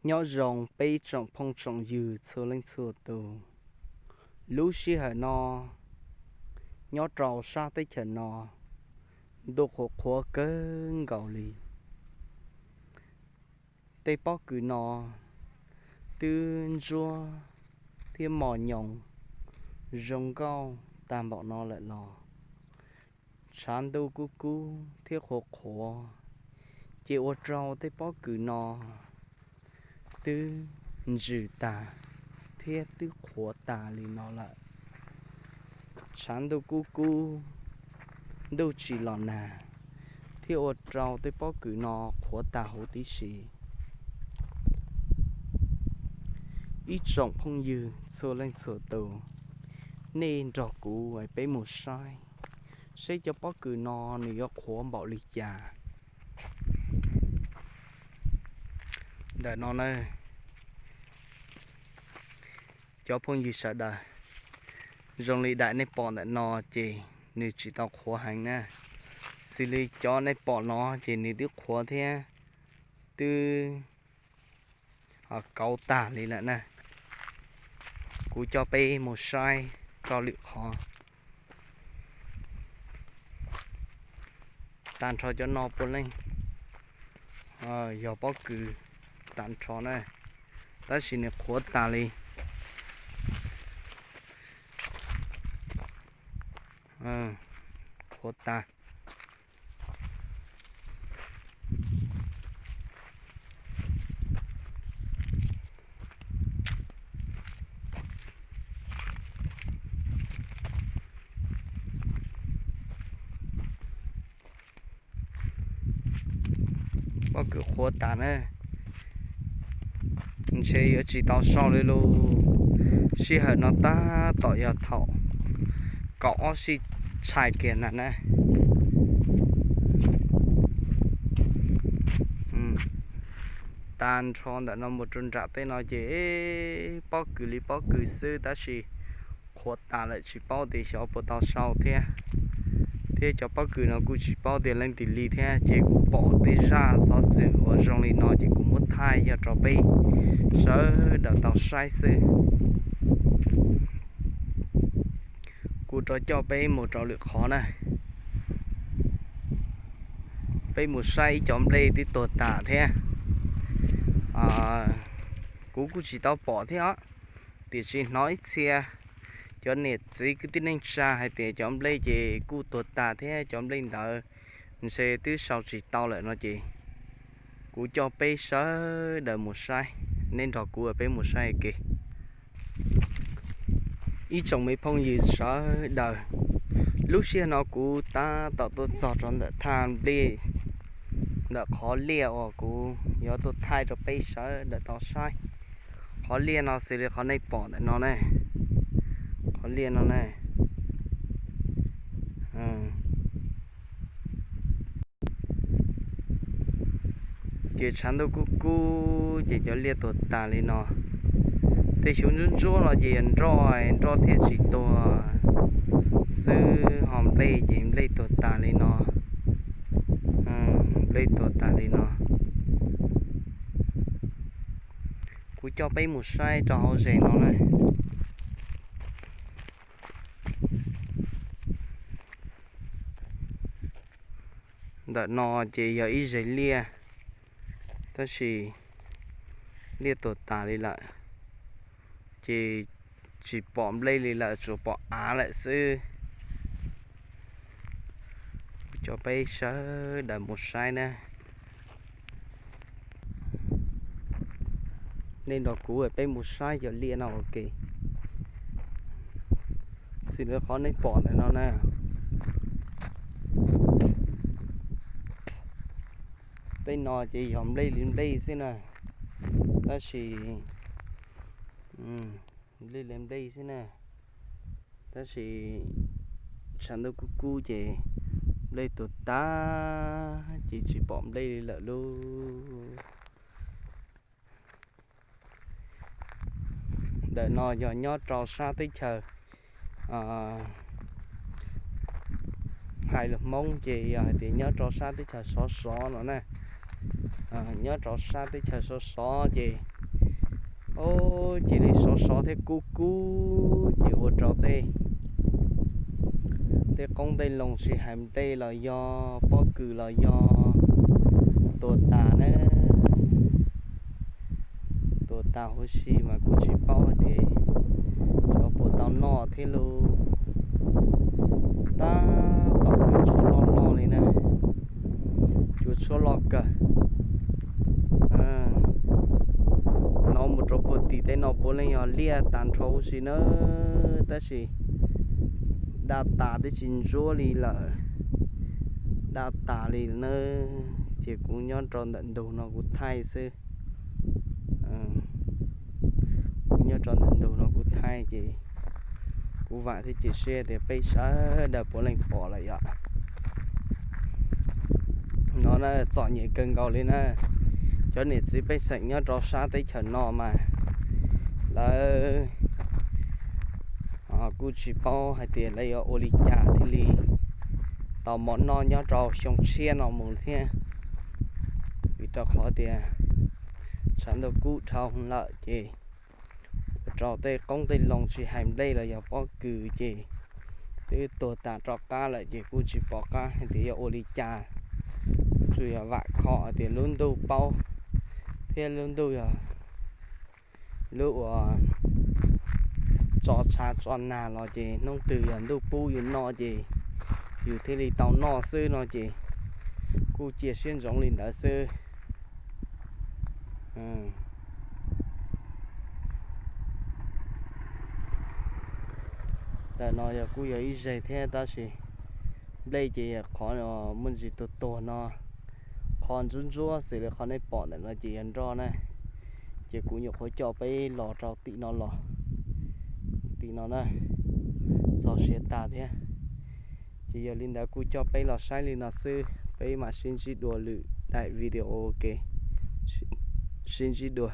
Nyob zoo peb tsoom phooj tsoom ywg txhua leej txhua tus. Lub sij hawm no nyob rau sab teb chaws no ntuj qhuav qhuav kawg nkaus li. Tej pob kws no twb ntsuab thiab mos nyoos zoo nkauj tag npaum no lawm los tshav ntuj kub kub thiab qhuav qhuav, ces ua rau tej pob kws no twb ntsws tag thiab twb qhuav tas li no lawm. Tshav ntuj kub kub, ntuj tsis los nag, thiab ua rau tej pob kws no qhuav tas huv tib si. Ib tsoom phooj ywg txhua leej txhua tus, nej nrog kuv peb mus saib seb cov pob kws no nws yuav qhuav npaum li cas. Ntawm no na, cov phooj ywg sawv daws, zoo li daim nej pom ntawm no ces nws tsis tau qhuav heev na. Xws li cov nej pom no ces nws twb qhuav thiab twb kauv tag li lawm na. Kuv coj peb mus saib rau lwm qhov. Tag nrho cov no puav leej yog pob kws tag nrho na, tab sis nws qhuav tas li. Qhuav tas. Pob kws qhuav tas na, ntshe yuav tsis tau sau li lus. Sij hawm no tab tom yog thaum kaum ob sij tshais kiag ntag na. Tag nrho ntawm no mus rau nram tej no ces pob kws li pob kws xwb, tab sis qhuav tas lawm tsis paub tias xyov puas tau sau thiab. Thiab cov pob kws no kuj tsis paub tias leej twg li thiab, ces kuv pom tej zaj xov xwm uas zoo li no ces kuv muab thaij yog rau peb sawv daws tau saib xwb. Kuv rov coj peb mus rau lwm qhov na. Peb mus saib ib cov nplej twb tuag tas thiab. Kuv kuj tsis tau pom thiab os, tiam sis hnov ib txhia cov niam txiv kwv tij neej tsa hais tias cov nplej ces kuj tuag tas thiab, cov nplej ntawd ntshe twb sau tsis tau lawm no ces kuv coj peb sawv daws mus saib, nej nrog kuv peb mus saib ua ke. Ib tsoom me phooj ywg sawv daws, lub sij hawm no kuv tab tom tuaj txog rau ntawm thaj nplej, ntawm qhov liaj uas kuv yuav tuaj thaij rau peb sawv daws tau saib. Qhov liaj no xws li qhov nej pom ntawm no ne, qhov liaj no ne. Ces tshav ntuj kub kub ces cov liaj tuag tas li no. Tej xyuv ntsuab ntsuab no ces yog nroj, nroj thiaj tsis tuag xwb, ho nplej ces nplej tuag tas li no. Nplej tuag tas li no. Kuv coj peb mus saib rau hauv zes no na. Ntawm no ces yog ib zes liaj, tab sis liaj tuag tas li lawm, ces tsis pom nplej li lawm, tsuas pom av lawm xwb. Kuv coj peb sawv daws mus saib na. Nej nrog kuv peb mus saib cov liaj no ua ke. Xws li qhov nej pom ntawm no na, tej no ces yog nplej li nplej xwb na, tab sis nplej li nplej xwb na, tab sis tshav ntuj kub kub ces nplej tuag tag ces tsis pom nplej li lawm lauj. Ntawm no yog nyob rau sab teb chaws hais lus Hmoob ces yog hais tias nyob rau sab teb chaws Sov Sov no na. Nyob rau sab teb chaws sov sov ces, o, cia li sov sov thiab kub kub ces ua rau tej, tej qoob tej loo tsis hais nplej los yog pob kws los yog tuag tas na. Tuag tas huv si mas kuj tsis paub hais tias xyov puas tau noj thiab lauj. Tab tom cua tshuab loj loj li na, cua tshuab loj kawg. No mus rau puag tim tej no puav leej yog liaj tag nrho huv si na, tab sis daj tas twb tsis ntsuab li lawm, daj tas li na. Ces kuv nyob rau ntawm ntug no kuv thaij xwb. Kuv nyob rau ntawm ntug no kuv thaij ces kuv vam thiab cia siab tias peb sawv daws puav leej pom lawm yom. No na, txom nyem kawg nkaus li na. Cov niam txiv pej xeem nyob rau sab teb chaws no mas lawv kuj tsis paub hais tias lawv yuav ua li cas thiaj li tau mov noj nyob rau xyoo tshiab no mus thiab. Vim rau qhov tias tshav ntuj kub dhau lawm ces ua rau tej qoob tej loo tsis hais nplej los yog pob kws ces twb tuag tas rov qab lawm ces kuj tsis pom qab hais tias yuav ua li cas. Tsuas yog vam khom hais tias lub ntuj paub thiab lub ntuj yog lub uas tso tshav tso nag los ces hnub twg yog ntuj pub yus noj ces yus thiaj li tau noj xwb no ces kuj cia siab ntsoov li ntawd xwb. Ntawm no yog kuj yog ib zeg thiab tab sis nplej ces yog qhov muaj ntsis tuag tuag no, qhov ntsuab ntsuab xws li qhov nej pom ntawm no ces yog nroj na. Ces kuv nyuam qhuav coj peb los rau tim no los, tim no na, txog siav tag thiab. Ces yog li ntawd kuj coj peb los saib li no xwb, peb mam sib ntsib dua lwm daim video ua ke. Sib ntsib dua.